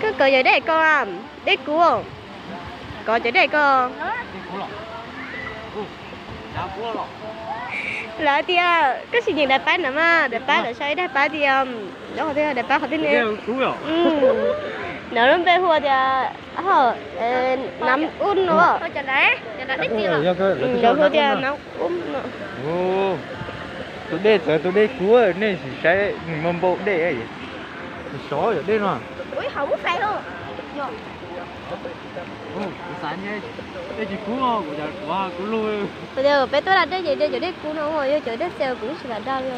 Koj kov cov dej ko, dej kub, kov cov dej ko. Lawv tias koj sim nyeem daim pab no mas, daim pab lawv sau ib daim pab tias, daim pab qhov twg ne? Nws lub npe hu tias, nab ub no. Lawv hu tias nab ub no. Tus dej txawv tus dej kub, nej sim saib nws muaj npaum dej. Sov yog dej no. Kuv xav, dej tsis kub, kuv, kuv lug. Peb tuaj da dej ces de cov dej kub no, yog cov dej txaus kuv tsis kam da li.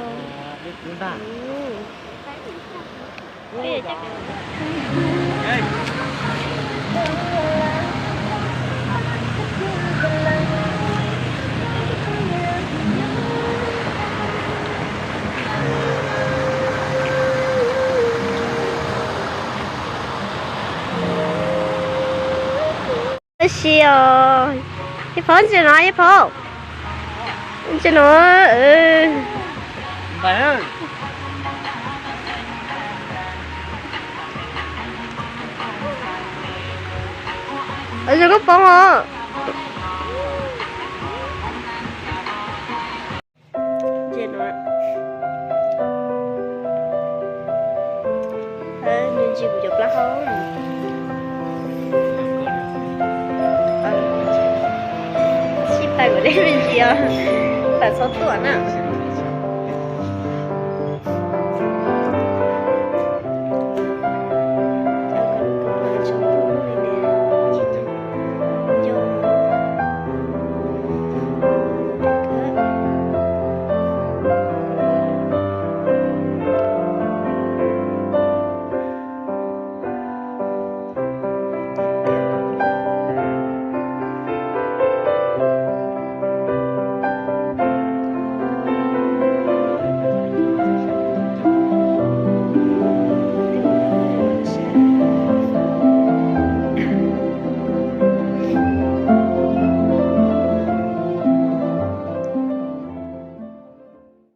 Tab sis os, Yaj Phaub ntsia no, Yaj Phaub ntsia no. Zoo koj poob os. Nws ntsia kuv cov plaub hau. Sib pab kuv dej me ntsis os, pab txhob tuaj na.